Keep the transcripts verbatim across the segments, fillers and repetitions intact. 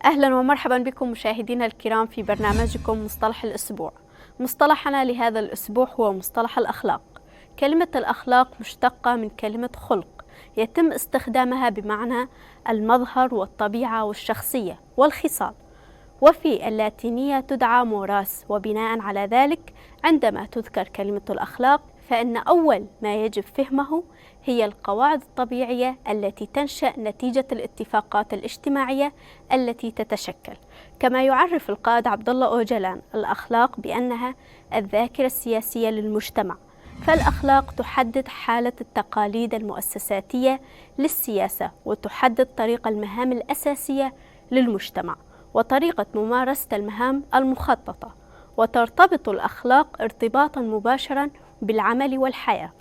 أهلًا ومرحبا بكم مشاهدينا الكرام في برنامجكم مصطلح الأسبوع. مصطلحنا لهذا الأسبوع هو مصطلح الأخلاق. كلمة الأخلاق مشتقة من كلمة خلق، يتم استخدامها بمعنى المظهر والطبيعة والشخصية والخصال، وفي اللاتينية تدعى موراس. وبناء على ذلك، عندما تذكر كلمة الأخلاق، فإن أول ما يجب فهمه هي القواعد الطبيعية التي تنشأ نتيجة الاتفاقات الاجتماعية التي تتشكل. كما يعرف القائد عبد الله أوجلان الأخلاق بأنها الذاكرة السياسية للمجتمع، فالأخلاق تحدد حالة التقاليد المؤسساتية للسياسة، وتحدد طريق المهام الأساسية للمجتمع وطريقة ممارسة المهام المخططة، وترتبط الأخلاق ارتباطا مباشرا بالعمل والحياة.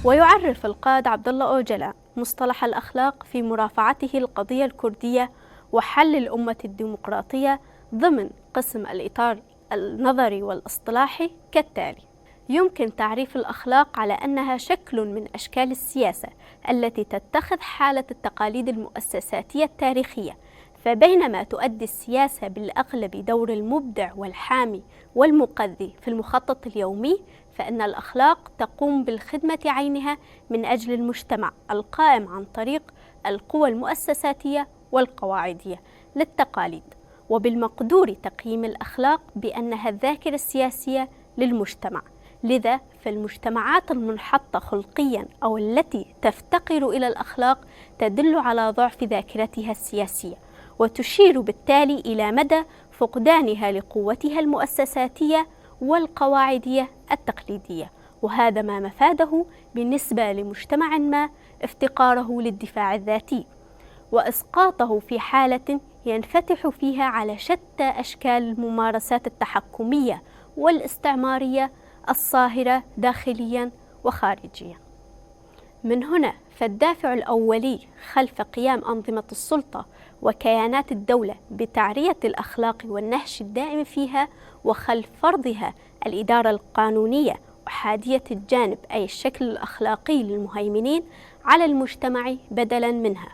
ويعرف القائد عبد الله أوجلان مصطلح الأخلاق في مرافعته القضية الكردية وحل الأمة الديمقراطية ضمن قسم الإطار النظري والاصطلاحي كالتالي: يمكن تعريف الأخلاق على أنها شكل من أشكال السياسة التي تتخذ حالة التقاليد المؤسساتية التاريخية، فبينما تؤدي السياسة بالأغلب دور المبدع والحامي والمقذي في المخطط اليومي، فإن الأخلاق تقوم بالخدمة عينها من أجل المجتمع القائم عن طريق القوى المؤسساتية والقواعدية للتقاليد. وبالمقدور تقييم الأخلاق بأنها الذاكرة السياسية للمجتمع. لذا فالمجتمعات المنحطة خلقيا أو التي تفتقر إلى الأخلاق تدل على ضعف ذاكرتها السياسية، وتشير بالتالي إلى مدى فقدانها لقوتها المؤسساتية والقواعدية التقليدية، وهذا ما مفاده بالنسبة لمجتمع ما افتقاره للدفاع الذاتي، وإسقاطه في حالة ينفتح فيها على شتى أشكال الممارسات التحكمية والاستعمارية الصاهرة داخليا وخارجيا. من هنا فالدافع الأولي خلف قيام أنظمة السلطة وكيانات الدولة بتعرية الأخلاق والنهش الدائم فيها، وخلف فرضها الإدارة القانونية أحادية الجانب، أي الشكل الأخلاقي للمهيمنين على المجتمع بدلا منها،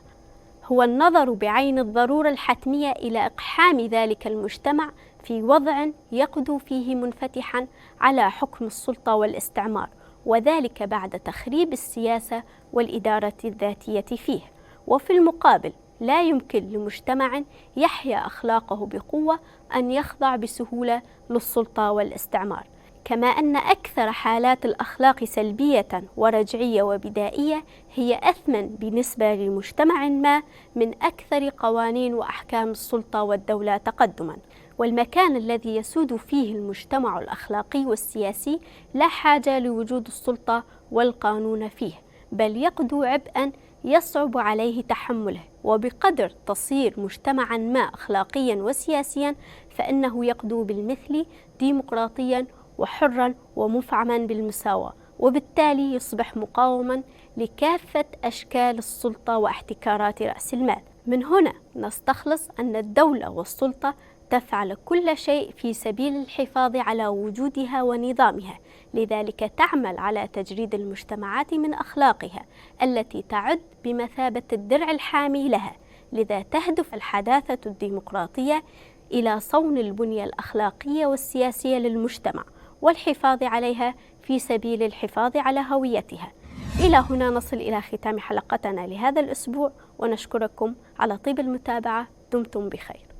هو النظر بعين الضرورة الحتمية إلى إقحام ذلك المجتمع في وضع يقدو فيه منفتحا على حكم السلطة والاستعمار، وذلك بعد تخريب السياسة والإدارة الذاتية فيه. وفي المقابل، لا يمكن لمجتمع يحيا أخلاقه بقوة أن يخضع بسهولة للسلطة والاستعمار، كما أن أكثر حالات الأخلاق سلبية ورجعية وبدائية هي أثمن بالنسبة لمجتمع ما من أكثر قوانين وأحكام السلطة والدولة تقدما. والمكان الذي يسود فيه المجتمع الأخلاقي والسياسي لا حاجة لوجود السلطة والقانون فيه، بل يقدو عبئا يصعب عليه تحمله. وبقدر تصير مجتمعا ما أخلاقيا وسياسيا، فإنه يقدو بالمثل ديمقراطيا وحرا ومفعما بالمساواة، وبالتالي يصبح مقاوما لكافة أشكال السلطة واحتكارات رأس المال. من هنا نستخلص أن الدولة والسلطة تفعل كل شيء في سبيل الحفاظ على وجودها ونظامها، لذلك تعمل على تجريد المجتمعات من أخلاقها التي تعد بمثابة الدرع الحامي لها. لذا تهدف الحداثة الديمقراطية إلى صون البنية الأخلاقية والسياسية للمجتمع والحفاظ عليها في سبيل الحفاظ على هويتها. إلى هنا نصل إلى ختام حلقتنا لهذا الأسبوع، ونشكركم على طيب المتابعة. دمتم بخير.